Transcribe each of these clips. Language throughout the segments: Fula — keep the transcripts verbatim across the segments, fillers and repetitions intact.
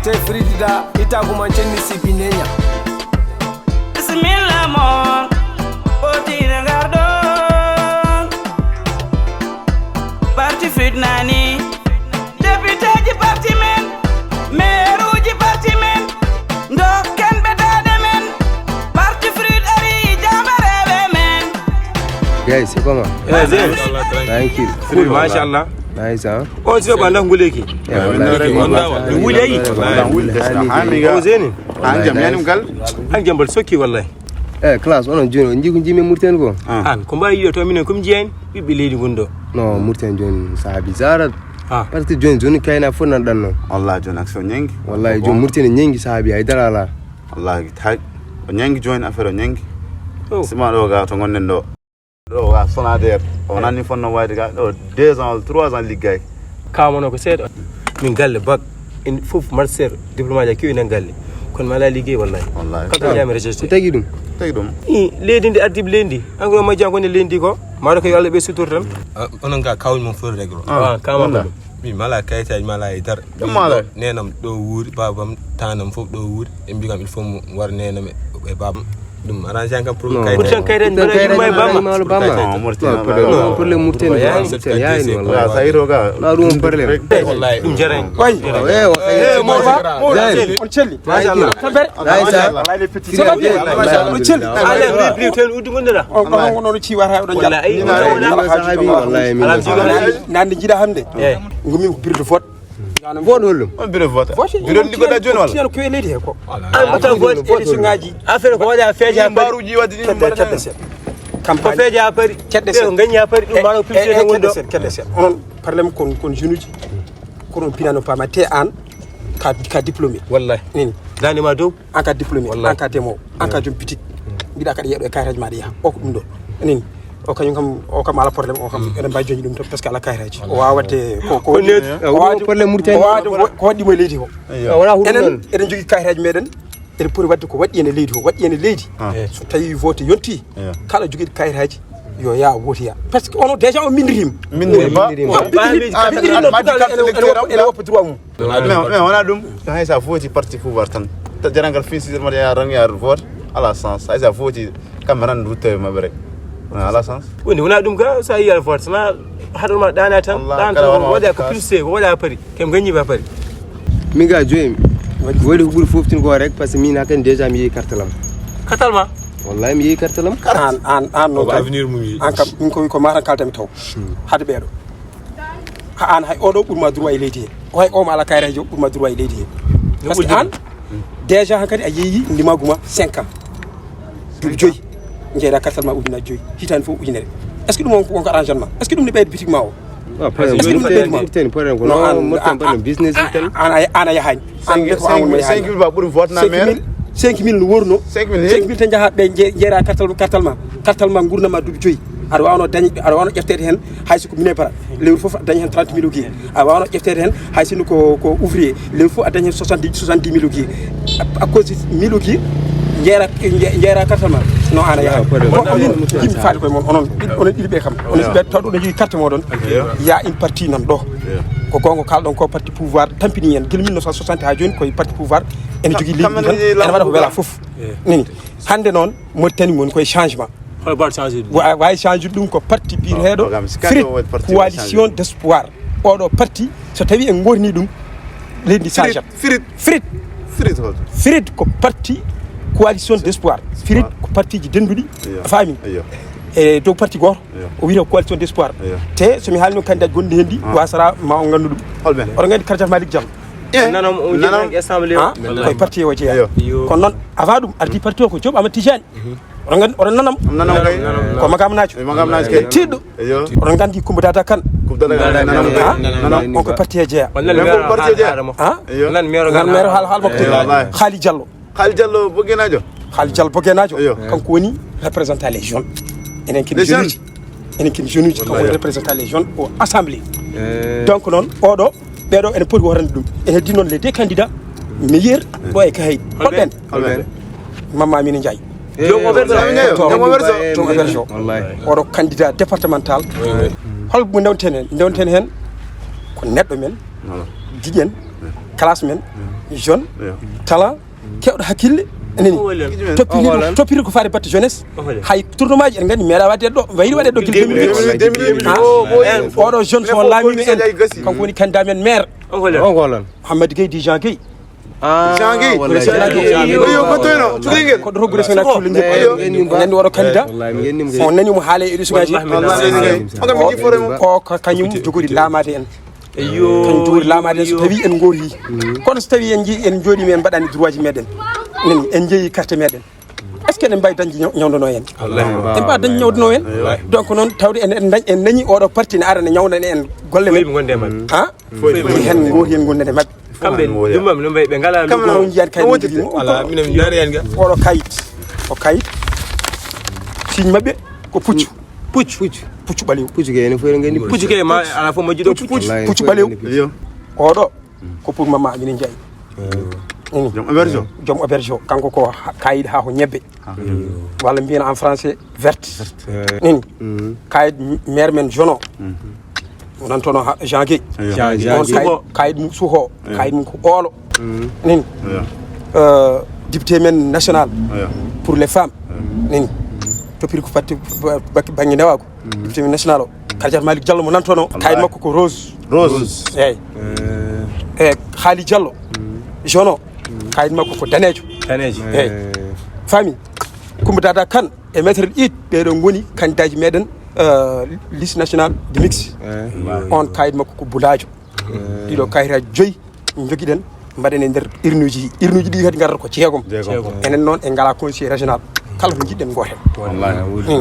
Te Frida, ita kuma chenni si binenya. Bismillah mon, ɓottire ngarɗon. Parti Frida nani, députéji parti men, meeruuji parti men, dokken ɓe daaɗe men. Parti Frida ari jaamareeɓe men. Guys, c'est comment? Tranquille. Cool, machallah. Nice, hein? On se va dans le. Wuli ayi. On zeni. An jam yani gal. An jambal sokki wallahi. Eh, class, onon jooni on njii ko njii men Murten ko? An ko mbawi yiyo to minen ko mi jiyan ɓiɓɓe leydi gonɗo. No, Murten jooni saabi zarat. Parce que jooni jooni kayna fof nan ɗanno. Wallahi jooni action ñengi. Wallahi jooni Murten ñengi saabi ay dara ala. Wallahi hay o ñengi jooni affaire o ñengi. Sima ɗo ga to gonɗen ɗo. Ɗo wa Sonader o nani fonno wayde ga ɗo deux ans trois ans liggay. Kamono ko seeɗa. Min galle bak en fof marcher diplôme aji kewi nan galle. Kono mala liggey wallahi. Wallahi. Kala jami recherche. Ko tagi ɗum? Tagi ɗum. I leydi ndi ardiɓe leydi ndi. An ko majjan ko ne leydi ndi ko. Maɗo ko yo Allah ɓe sutur tan. Onon ga kawni mon fof reglo. Ah, kama ko ɗum. Mi mala kayitaji mala e dar. Ɗum mala. Nenam ɗo wuuri babam tanam fof ɗo wuuri e mbigam il faut mo war nenam e babam. Ɗum arrangé an kam pour kayitaji. Pourtant kayitaji mbaɗa yumma e bamma. Problème murteni. Yaani wallahi. Ɗum jaran. Wallahi. On celli. Machallah. Wallahi. On celli. Ala ri ri ten uddu gondira. On ko hono ci wara oɗon jam. Wallahi. Nan jiɗa hande. Ngumi ko birde vote. Vote hollum? On biro vote. Biro ndi goɗɗa jooni walla? Tiyan ko e leydi he ko. Albuta vote. Élection ngaji. Affaire ko waɗa feeja pari. Mbaruji wadde ni. Cadde cadde sen. Ko campagne feeja pari. Cadde sen. Ko gañi pari ɗum mbaɗo publicité wonɗo. Cadde sen, cadde sen. Onon problème kon kon jeune uji. Kono pinano pama te an ka ka diplômé. Wallahi. Nini. Dani ma dow. An ka diplômé, an ka demowo, an ka joom bitik. Mbiɗa kaɗa yiya ɗo e kayitaji maɗa yaha o ko ɗum ɗo. Nini. O kañum kam o kam ala problème o kam eɗen mbawi joñi ɗum to parce que ala kayitaji o wawa wadde ko ko waɗi problème murtani ko waɗi mo e leydi o. Enen eɗen jogui kayitaji meɗen. Eɗen poti wadde ko waɗi ene leydi o waɗi ene leydi. So tawi vote yonti kala joguiɗo kayitaji yo ya vote ya parce que ono déjà o mindirima. Mindirima. Ene woppa droit mum. Mais wona ɗum hay sa vooti parti pouvoir tan. Jarangal fin sisir mata ya rang ya vote. Ala sens hay sa vooti kamɓe tan rutte maɓɓe rek. Ala sens. Woni wona ɗum ka sa yiya vote sana haɗor ma ɗana tan. Ɗan tan waɗa ko plus se waɗa pari kam gañi ba pari. Min ga joyi mi waɗi ko ɓuri foftin ko rek parce que min hakan déjà mi yehi kartalam. Kartal ma? Wallahi mi yehi kartalam. An an an non avenir mum yi an kam min ko ko matan kaltami taw. Hade ɓeɗo. Ha an hay oɗo ɓurma droit e leydi he o hay oma ala kayrejo ɓurma droit e leydi he. Parce que an déjà hankadi a yeeyi ndimaguma cinq ans. Duuɓi joyi. Jeeɗa kartal ma ujunnaji joyi hitande fof ujunere. Est ce que ɗum wonko wonko arrangement est ce que ɗum ne ɓeyde bitik ma o? Est ce que ɗum ne ɓeyde ma? Ten problème ko non an motten baɗen business ten. An a yahani. Cinq mille ba ɓuuri vote na maire. Cinq mille no worno. Cinq mille tan jaha ɓe jeera kartal kartal ma kartal ma gurdam ma duuɓi joyi. Aɗa wawno dañi aɗa wawno ƴeftede hen. Hay soko mine bara lewru foof aɗa dañi hen trente mille ugi. Aɗa wawno ƴeftede hen hay sinno ko ko ouvrier lewru foof aɗa dañi hen soixante dix soixante dix mille ugi. À cause mille ugi jeera jeera kartal ma. No ana yaha ko min yimɓe faade koye mon onon onon ɗiɗi ɓe kam onon ɓe tawɗo oɗon jogui carte moɗon. Ya une partie nan ɗo. Ko gonga kalɗon ko parti pouvoir tampini en gila mille neuf cent soixante ha joni koye parti pouvoir ene jogui leydi tan ene waɗa ko wela foof. Nini hande noon Mauritanie woni koye changement. Wawi change ɗum ko parti biyeteɗo frit coalition d' espoir. Oɗo parti so tawi en gorni ɗum leydi change. Frit frit frit ko parti coalition d' espoir. Frit ko partiji denduɗi a faami e dow parti goto. O wiyata coalition d' espoir te somi haalino candidat gonɗi hen ɗi wasata ma o gandu ɗum. Oɗon gandi karjaf malik diallo nanam o jeeɗaki assemblée o koye parti o jeeya. Kono noon avant ɗum ardi parti o ko joom amadou tijani. Oɗon gandi oɗon nanam ko magamnajo tiɗɗo. Oɗon gandi kumba dada kan. On ko parti e jeeya. Nan meero haal haal makko haali diallo. Haali diallo bogenajo. Haali diallo bogenajo kanko woni représentant les jeunes. Enen ken jeunes enen ken jeunes uji kanko woni représentant les jeunes au assemblée. Donc noon oɗo ɓeɗo ene poti wotande ɗum ene heddi noon les deux candidats meilleur ɗo e kahay holɓen? Mamma amina ndiaye. Tomo héberge o oɗo candidat départemental. Holmo ndewten hen ndewten hen ko neɗɗo men giƴen. Classe men, jeune, talent, kewɗo hakkille. Nani? Toppiri ko faade batte jeunesse. Hay tournoi ji en nganndi meeɗa waɗde ɗo, wayri waɗde ɗo gila deux mille huit. Oɗo jeune so laamino en, kanko woni candidat men maire. Hamadi Gueye di Jean Gueye. Jean Gueye. Yo, ko toyno, cukalel ngel. Ko ɗo roggude sona cukalel ngel. Nganndi oɗo candidat. On nani mo haale e ɗo sukaji. On kam mi jiɗi fore mo. Ko kañum jogori laamaade en. Kañum jogori laamaade en so tawi en ngoori. Kono so tawi en jii en jooɗima en mbaɗani droit ji meɗen. Nani en jeeyi carte meɗen. Est-ce que eɗen mbawi dañde ñaw- ñawdano en? En mbawi dañde ñawdano en. Donc noon tawde en en dañ- en dañi oɗo parti ne ara ne ñawdana en golle men. Ha? Hen goori hen gonde maɓɓe. Kamɓe ɗum mam no mbayi ɓe ngala. Kamɓe on jiyat kayit. Ala minen mi daari hen ga. Oɗo kayit. O kayit. Signe maɓɓe ko puccu. Puccu. Puccu ɓalew. Puccu ke ene fof eɗen nganndi. Puccu ke ma ala fof majjuɗo puccu. Puccu ɓalew. Oɗo ko pour mama minen njayi. Joom auberge o. Joom auberge o kanko ko ha- kayit ha ko ñebbe. Walla mbiyen en français verte. Nini? Kayit maire men jono. Wonantono ha- Jean Gueye. On kayit- kayit mum suho. Kayit mum ko oolo. Nini? Député men national pour les femmes. Nini? Toppiri ko fatti ba- ba- banggue ndewago. Député men national o. Kadiata Malick Diallo mo nantono kayit makko ko rose. Rose. Eyyi. E Haali Diallo, jono, kayit makko ko danejo. Danejo. Eyyi. Fami. Coumba Dada Kane e maître Idy, ɓeɗo goni candidat ji meɗen. Liste national de mix. On kayit makko ko bulajo. Ɗiɗo kayitaji joyyi jogiɗen, mbaɗen e nder urnuji ɗi. Urnuji ɗi kadi ngarata ko jeegom. Enen noon en ngala conseil régional, kala ko jiɗɗen goten.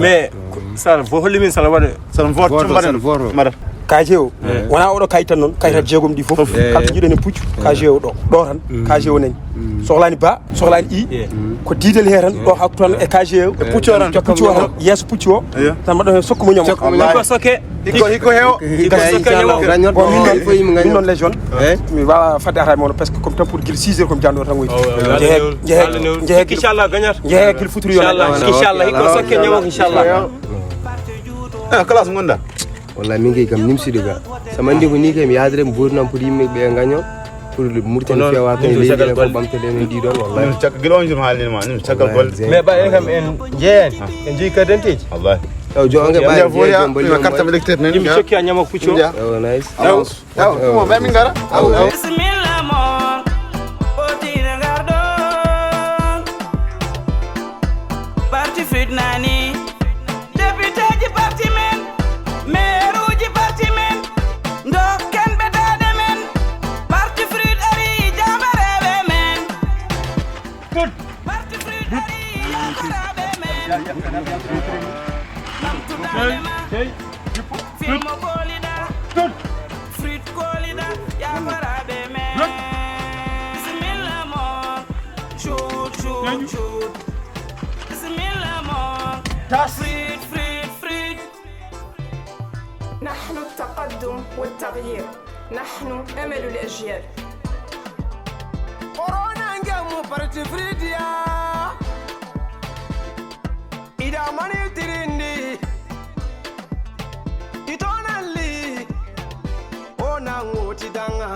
Mais sala fo holli min sala waɗa. Sala vote mbaɗen mbaɗa. Kaje o wona oɗo kayit tan noon, kayitaji jeegom ɗi fof. Kala ko jiɗen e puccu kaje o ɗo ɗo tan. Kaje o nani, sohlani ba, sohlani i. Ko diidel he tan ɗo hakku tan e kaje o. Puccu o tan. Puccu o tan, yeeso puccu o tan mbaɗo hen sokko mo ñamo. Ko soke. Hikko hikko heewo. Hikko sokke ñamo. Min noon les jeunes mi wawa fadde ata mono parce que comme tan pour guila six heures comme janɗo tan goyti. Jehe jehe jehe jehe kil futuri yo. Inchallah hikko sokke ñamo inchallah. Classe gonda. Wallahi min kay kam nimsiɗo ga. Sama andi ko ni kay mi yaadre mi borinam pour yimɓe ɓe gaño. Pour Mauritanie feewa kay leydi ene fof ɓamtede men ɗiɗon wallahi. Caggal gila on jour haalnima nim caggal golle. Mais ba en kam en jeeyani en joyi carte d'identité ji. Wallahi. Taw joonge ɓaye jeejo mbaɗi on carte d'identité men. Yimɓe cokki a ñama pucco. Oh nice. Taw taw mo ɓe min gara. Bismillah mon. Ɓotiina ngarɗon. Parti Fruit nani. Depiteeji parti men, meeruuji parti men, ndokken ɓe daaɗe men. Parti Fruit arii jaambareeɓe men. Parti Fruit arii jaambareeɓe men. Ɓamtu daaɗe ma. Filmo kooliɗa. Fruit kooliɗa, yaafaraaɓe men. Bismillah mon. Shoot, shoot, shoot. Bismillah mon. Fruit, fruit, fruit. نحن التقدم والتغيير. نحن أمل الأجيال. Corona ngemu parti Fruit ya. Ida mani tirindi. Itonali. Ona ngoti danga.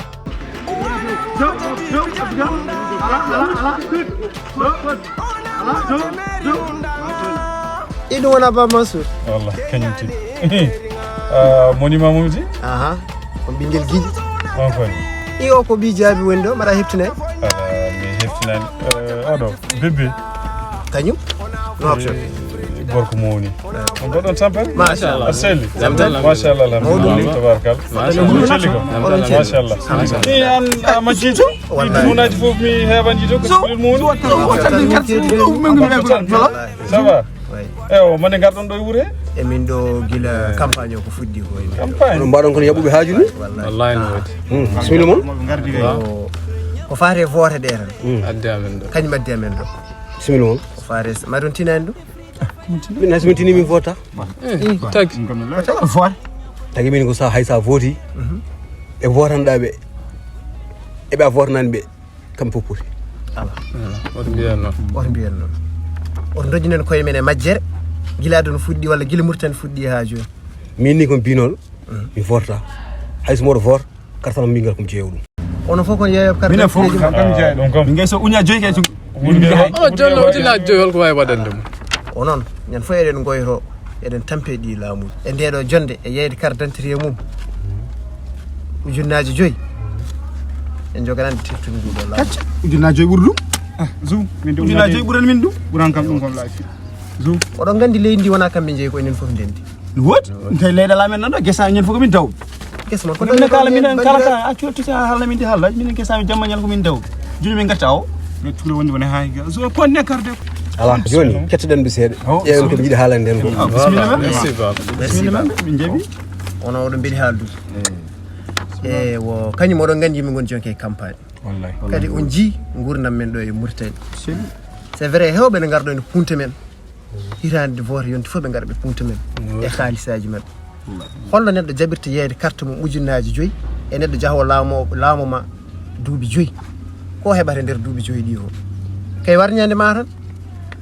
Iɗum wona Baba Mansour. Wallah kañum tigi. Monument mum ti. Aha. Ko ɓinguel giɗi. On fani. I o ko ɓi jaabi woni ɗo mbaɗa heftinay. Mi heftinani. Oɗo bébé. Kañum. No habto. Gorko mawni. On mbaɗon tampere. Machallah. A selli. Machallah. Alhamdulillah. Tabarakal. Machallah. Machallah. Ni an a majjito. Ɗi dumunaaji fof mi heɓan yiide ko so ɗum woni. Ça va. Ewo mande ngarɗon ɗo e wuure. E min ɗo gila campagne o ko fuɗɗi ko. Campagne no mbaɗon kono yaɓuɓe haaju ni. Wallahi no wodi. Bismilla mon. Ko faate vote ɗe tan. Addi amen ɗo. Kañum addi amen ɗo. Bismilla mon. Ko faate ma ɗon tinani ɗum. Min hay so min tini min vota. Tagi. Tagi min ko sa hay sa voti. Ɓe votanɗa ɓe. Eɓe a votanani ɓe. Kam fof poti. Ala. Woto mbiyen noon. Woto mbiyen noon. Woto dojjinen koye men e majjere. Gila aduna fuɗɗi walla gila Mauritanie fuɗɗi ha joni. Min ni ko mbinol. Mi vota. Hay so mboɗo vota. Kartal mbingal ko mi jeewa ɗum. Onon fof kon yeeyoɓe carte d'identité ji mon. Kam kam jeeya ɗum kam. Min gay so uña joyi kay. Oɗo jonna ujunnaji joyi, holko wawi waɗande mo? Onon, ñande fof eɗen goyto, eɗen tampe ɗi laamuji. E nde ɗo jonde, e yeeyde carte d'identité mum, ujunnaji joyi. En joganande teftude ndu ɗo laamu. Ujunnaji joyi ɓuri ɗum. Zoom. Min de Ujunnaji joyi ɓurani min ɗum. Ɓuran kam ɗum kam laafi. Zoom. Oɗon nganndi leydi ndi wona kamɓe njeeyi, ko enen fof ndenndi. Woodi. Tawi leyɗe amen nan ɗo, gesa ñande fof ko min taw. Gesa mon ko Min kala min kala ka actuel tusi hala min di hala min gesa jamma ñal ko min daw. Joni min gatta o. Mais tulo woni wona ha ga. So ponne karde. Ala joni kettoɗen ɓe seeɗa. Ƴeewen ko ɓe jiɗi haalande en ko. Bismillah. Merci. Bismillah. Min jeeɓi. Onon oɗon mbeɗi haaldude. E wo kañum oɗon nganndi yimɓe ngon jonki e campagne. Wallahi. Kadi on jii nguurndam men ɗo e Mauritanie. C'est vrai, heewɓe ne ngarɗo ene punte men. Hitaande woote yonti fof ɓe ngara ɓe punta men e haalisaaji maɓɓe. Holno neɗɗo jaɓirta yeeyde carte mum ujunnaaji joyi e neɗɗo jahoowo laamoo laamoo ma duuɓi joyi? Ko heɓata nder duuɓi joyi ɗi o? Kay warñande ma tan.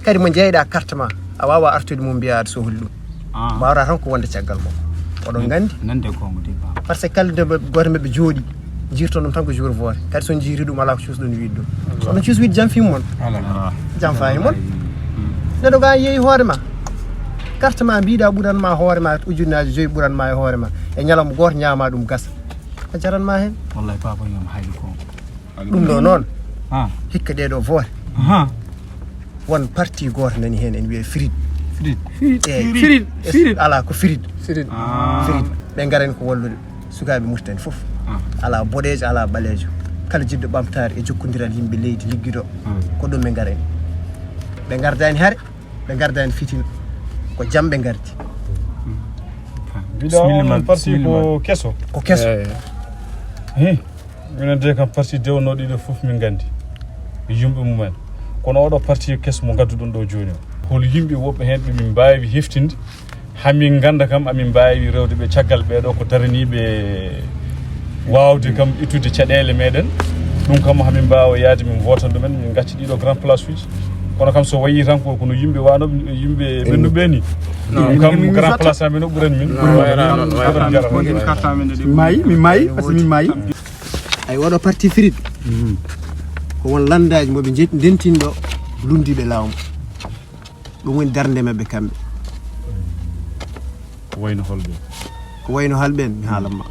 Kadi mo jeyɗa carte ma, a waawaa artude mum mbiyaa aɗa sohli ɗum. Mbaawɗaa tan ko wonde caggal makko. Oɗon nganndi? Nande ko mo debba. Par ce que kala nde gooto maɓɓe jooɗi, jirton ɗum tan ko jour vote. Kadi so on jiiri ɗum, alaa ko cuusɗon wiide ɗum. So oɗon cuusi wiide jam fii mon, jam faa e mon. Neɗɗo ga yeeyi hoore ma, carte ma mbiɗa ɓuran ma hoore ma, ujunnaaji joyi ɓuran ma e hoore ma, e ñalawma gooto ñaama ɗum gasa. A jaran ma heen. Wallahi papa yam haydi ko. Ɗum ɗo noon, Ha. Hikka ɗee ɗo vote, Ha. Won parti gooto nani heen ene wiyee Firid. Firid. Eeyi. Firid, Firid. Alaa ko Firid. Firid. Firid. Ɓe ngarani ko wallude sukaaɓe Mauritanie fof. Alaa boɗeejo, alaa ɓaleejo. Kala jiɗɗo ɓamtaare e jokkondiral yimɓe leydi liggido, ko ɗum ɓe ngarani. Ɓe ngardaani hare, ɓe ngardaani fitina. Ko jam ɓe ngardi. Mbiɗa on parti ko keso. Ko keso. Hi. Minen de kam parti dewnooɗo ɗiɗo fof min nganndi yumɓe mumen. Kono oɗo parti keso mo ngadduɗon ɗo jooni o, hol yimɓe woɓɓe heen ɓe min mbaawi heftinde, hamin ngannda kam amin mbaawi rewde ɓe caggal ɓeeɗo ko daraniiɓe waawde kam ittude caɗeele meɗen? Ɗum kam hamin mbaawa yaade min votan ɗumen, min ngacci ɗiɗo grand place uji. Kono kam so wayi tan ko kono yimɓe wano yimɓe ɓennuɓe ni. Ɗum kam grand place amen o ɓurani min. Ɓurani min. Ɓurani min. Min karta min de. Min maayi, min maayi, parce que min maayi. Ay, oɗo parti Firid, ko won lanndaaji mo ɓe nje- ndentinɗo lunndiiɓe laamu. Ɗum woni darnde maɓɓe kamɓe. Ko wayno holɓe? Ko wayno halɓe en, mi haalan ma.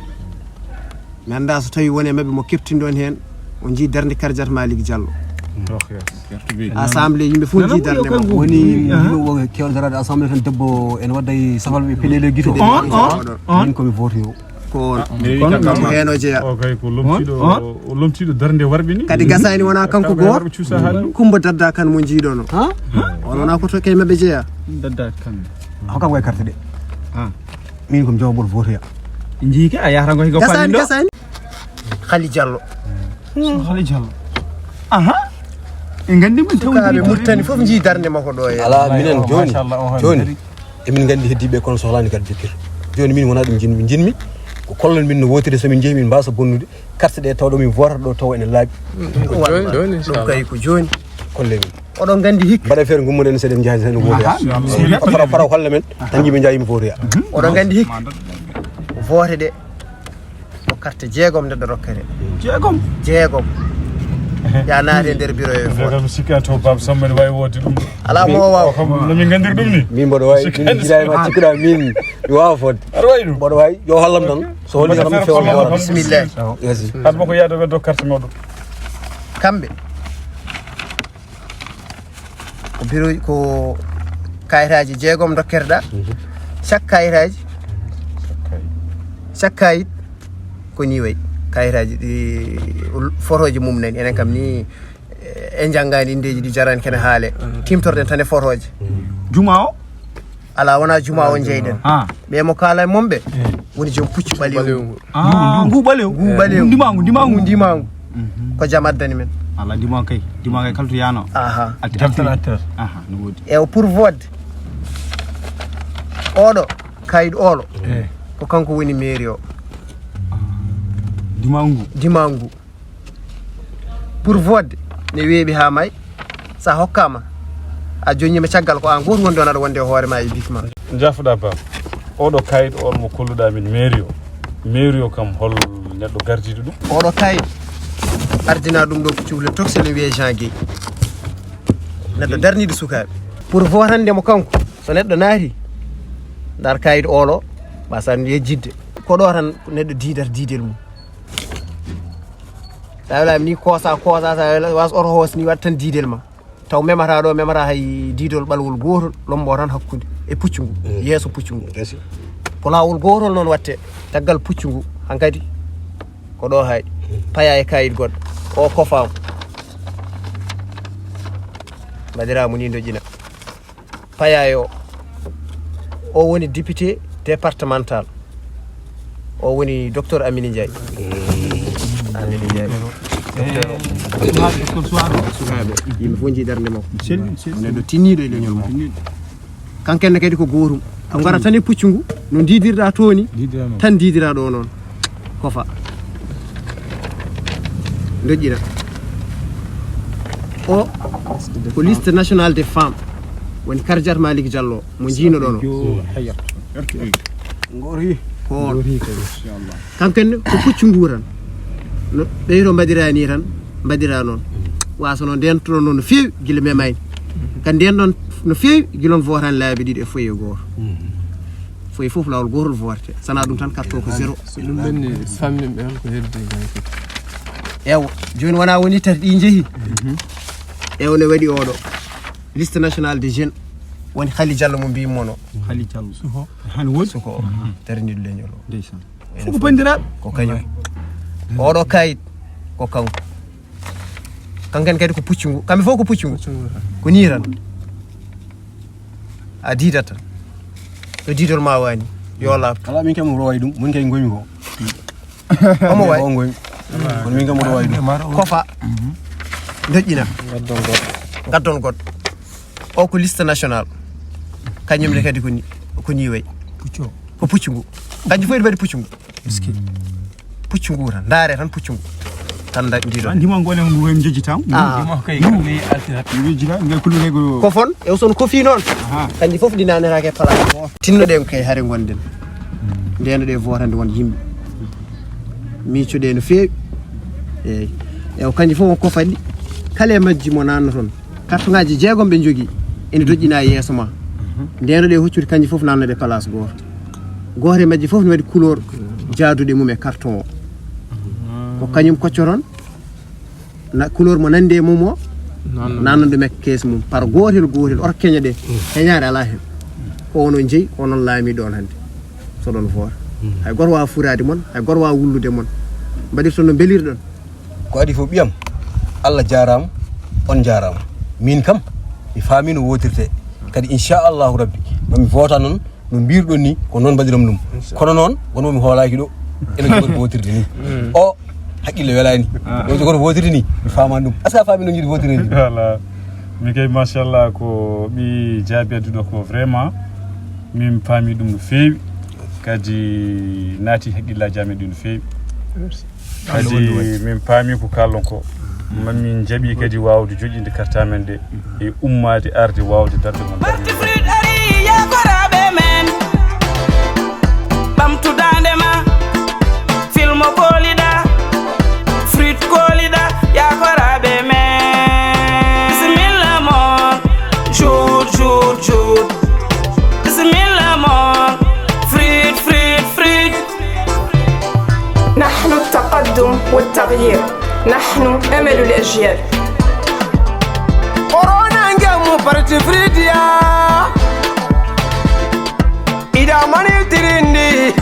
Mi anndaa so tawi won e maɓɓe mo keptinɗon heen, on njii darnde Kardiata Malick Diallo. Ok. Assemblée, yimɓe fof njii darnde makko. Woni yimɓe wo kewɗo daraade assemblée tan debbo ene wadda e safal ɓe pelele gito. On, on, on. Min komi voté o. Ko on. Ko heen o jeyaa. O kay ko lomtiiɗo, o lomtiiɗo darnde warɓe ni. Kadi gasaani wonaa kanko gooto. Warɓe cuusa haalde. Kumba Dadda Kan mo njiiɗon o. On wonaa ko to kay maɓɓe jeyaa. Dadda Kan. Hokka ko e carte de. Ha. Min komi jowabol voté ya. Njii ke a yahata ko hiko Gasaani, fanndo. Gasaani. Khali Diallo. Khali Diallo. Aha. En nganndi min Sukaaɓe Mauritanie fof njii darnde makko ɗo e. Ala minen joni, joni emin nganndi heddiiɓe kono sohlaani kadi jokkir. Joni min wonaa ɗum jinmi, jinmi ko kollon min no wootiri so min njehi min mbasa bonnude carte ɗe tawɗo min votata ɗo taw ene laaɓi. Joni, joni, Ɗum kay ko joni. Kolle min. Oɗon nganndi hikka. Mbaɗa feere ngummoɗen seɗen njaha seɗen votoya. Fara fara holle men tan yimɓe njaha yimɓe votoya. Oɗon nganndi hikka. Vote ɗe ko carte jeegom neɗɗo rokkete. Jeegom. Jeegom. Ya naate nder bureau e vote. Kam sikki an to Baba Samba ne wawi wodde ɗum. Alaa mo o waawa. Kam no min nganndiri ɗum ni. Min mboɗo wawi min jiiɗa e ma cikkuɗa min mi wawa fodde. Aɗa wawi ɗum. Mboɗo wawi yo hallam tan so holli kam mi fewa. Bismillah. Yesi. Hat mo ko yaade ɓeddo carte mawɗo. Kamɓe ko bureau ko kayitaaji jeegom dokketeɗa. Chaque kayitaaji, chaque kayit ko ni wayi. Kayitaaji ɗi, fotoji mum nani enen kam ni. E janngaani inndeeji ɗi jarani kene haale. Timtorɗen tan e fotoje. Juma o. Alaa wonaa juma o njeyɗen. Ɓe mo kaala e mon ɓe woni joom puccu ɓalewu. Ngu ɓalewu. Ngu ɓalewu. Ndimangu, ndimangu. Ndimangu. Ko jam addani men. Ala ndimangu kay. Ndimangu kay kala to yano. Aha. Alti aha, no wodi. E o pour vote oɗo kayit olo. Ko kanko woni mairie o. Ndimangu. Ndimangu. Pour vote ne weeɓi haa may. Sa hokkama a joññima caggal ko an gooto woni ɗon aɗa wonde e hoore ma e bik ma. Jafoɗa ba. Oɗo kayit on mo kolluɗa min mairie o. Mairie o kam hol neɗɗo gardiɗo ɗum? Oɗo kayit Ardina ɗum ɗo ko cuhle toxel ne wiyee Jean Guèye. Neɗɗo darniiɗo sukaaɓe. Pour votande mo kanko, so neɗɗo naati, ndar kayit oolo, mbasa yejjidde. Ko ɗo tan neɗɗo diidata diidel mum. Sa welaama ni koosa, koosa, sa wela-, was oto hoos ni waɗ tan diidel ma. Taw memata ɗo, memata hay diidol ɓalwol gootol, lombo tan hakkunde e puccu ngu, yeeso puccu ngu. Ko laawol gootol noon watte, caggal puccu ngu, hankadi ko ɗo hay. Paya e kayit goɗɗo, o kofaama. Mbaɗiraa mo ni ndoƴƴina. Paya e o. O woni député départemental. O woni docteur Amine Ndiaye. Amine Ndiaye. Docteur o. Sukaaɓe, yimɓe fof njii darnde makko. Selli, selli. Neɗɗo tinniiɗo e leñol makko. Tinniiɗo. Kanko ne kadi ko gootum. Ko ngara tan e puccu ngu, no ndiidirɗa tooni, ndiidirɗa noon. Tan ndiidirɗa ɗo noon. Kofa. Ndoƴƴina. O, ko liste nationale des femmes. Woni Kardiat Malick Diallo, mo njiino ɗono. Ngori. Ko on. Ngori kadi. Inchallah. Kanko ne, ko puccu ngu tan. No, ɓeyto mbaɗira ni tan, mbaɗira noon. Wasa noon ndentoɗon noon no feewi, gila memayni. Ka nden ɗon no feewi, gila on votani laabi ɗiɗi e foyer gooto. Foyer fof laawol gootol vote. Sana ɗum tan carte o ko zéro. So ɗum ɓenni famille ɓe on ko heddi gay fof. Ewa, jooni wona woni tati ɗi njehi. Ewa ne waɗi oɗo. Liste nationale des jeunes. Woni Khali Diallo mo mbiymi mono. Khali Diallo. Suko. Han woni? Suko o. Darniiɗo leñol o. Ndeysaan. Fof ko banndiraaɓe. Ko kañum. Oɗo kayit ko kanko. Kanko en kadi ko puccu ngu. Kamɓe fof ko puccu ngu. Puccu ngu tan. Ko nii tan. A diidat tan. Ɗo diidol ma wani. Yo laaɓtu. Alaa, min kam mi wawi ɗum. Min kay ngoymi ko. Omo wayi. O ngoymi. Kono min kam mboɗo wawi ɗum. Kofa. Ndoƴƴina. Ngaddon goɗɗo. Ngaddon goɗɗo. O ko liste nationale. Kañum ne kadi ko ni, ko ni wayi. Puccu o. Ko puccu ngu. Kanji fof ene mbaɗi puccu ngu. Miski. Puccu ngu tan. Ndaare tan puccu ngu. Tan nda-, ndi ɗo. Ndimo ngole ngu en jejjita. Ah. Ndimo kay ni altinat. Jejjita, ngal kullu ngal go. Ko fon, e son ko fi noon. Aha. Kanji fof ɗi nanirake place. Tinnoɗen kay hare ngonden. Ndenoɗe votande won yimɓe. Miicoɗe no feewi. Eyi. E o kanji fof on kofaɗi. Kala e majji mo nanno toon. Carton ngaji jeegom ɓe njogii. Ene doƴƴina e yeeso ma. Ndenoɗe hoccude kanji fof nannoɗe place gooto. Gooto e majji fof ne waɗi couleur jaaduɗe mum e carton o. Ko kañum koccoton na couleur mo nandi e mum o. Nanno. Nanno ɗum e kees mum. Par gootel gootel oto keñe ɗe. Heñaare alaa heen. Ko onon jeyi, onon laami ɗoon hannde. So ɗon vote. Hay gooto waawa furaade mon, hay gooto waawa wullude mon. Mbaɗirton no mbelirɗon. Ko adi fof ɓiyam, Allah jaaraama, on njaaraama. Min kam, mi faamii no wootirtee. Kadi inchallahu rabbi, mami voota noon, no mbirɗon ni, ko noon mbaɗiram ɗum. Kono noon, wonmo mi hoolaaki ɗo, ene jogori wootirde ni. O, haqqille welaani. Ah. Ɗo jogori wootirde ni, mi faamaani ɗum. Est-ce que a faamii no njiɗi wootirde ni? Voilà. Min kay, machallah, ko ɓi jaabi adduɗo ko vraiment, min paami ɗum no feewi. Kadi naati haqqillaaji amen ɗi no feewi. Merci. Kadi min paami ko kaalɗon ko. Mamin jaɓi kadi waawde joƴƴinde carte amen ɗe e ummaade arde waawde darde mon darnde. Parti Fruit ari yakoraaɓe men. Ɓamtu daande ma. Filmo kooliɗa. Fruit kooliɗa. Yakoraaɓe men. Bisimilla mon. Jour, jour, jour. Bisimilla mon. Fruit, fruit, fruit. نحن التقدم والتغيير. نحن أمل الأجيال. Korona ngemu parti fridiya. Ida mani tirindi.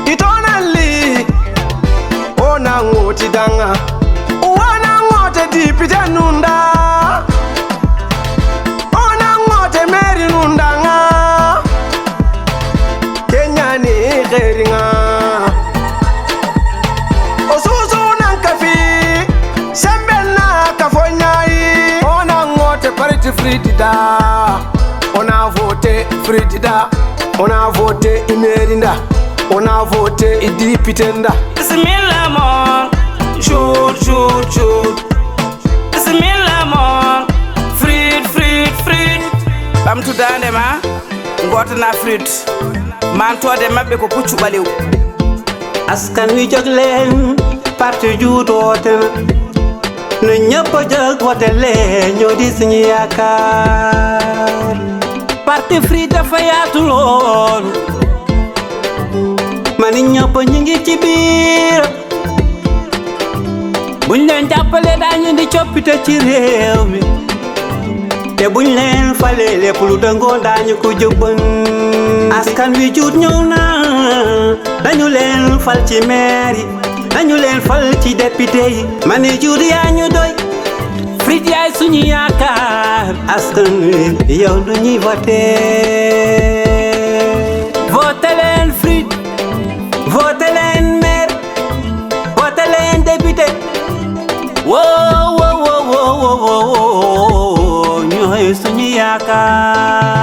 Itonali. Ona ngoti danga. Wana ngote dipite nunda. Ona ngote meri nundanga. Kenyani kheringa. Osusu nan kafi. Sembena kafonyai. Ona ngote parti fridida. Ona vote fridida. Ona vote imerinda. Ona vote idipitenda. Bismillah mon. Jour, jour, jour. Bismillah mon. Fruit, fruit, fruit. Ɓamtu daande ma. Ngootana fruit. Mantode maɓɓe ko puccu ɓalew. Askan wi jóg leen. Parti Juut woote na, na ñëpp a jóg wote leen, ñoo di suñu yaakaar. Parti Free dafa yaatu loolu, ma ni ñëpp ñu ngi ci biir. Buñ leen jàppale daañu di coppite ci réew mi, te buñ leen falee lépp lu dëngoon daañu ko jubban. Askan wi Juut ñëw na, dañu leen fal ci maire yi, dañu leen fal ci député yi, ma ni Juut yaa ñu doy. Free yaay suñu yaakaar, askan wi yow du ñuy voté. Voté leen Free, voté leen maire, voté leen député. Wow, wow, wow, wow, wow, wow, ñooy suñu yaakaar.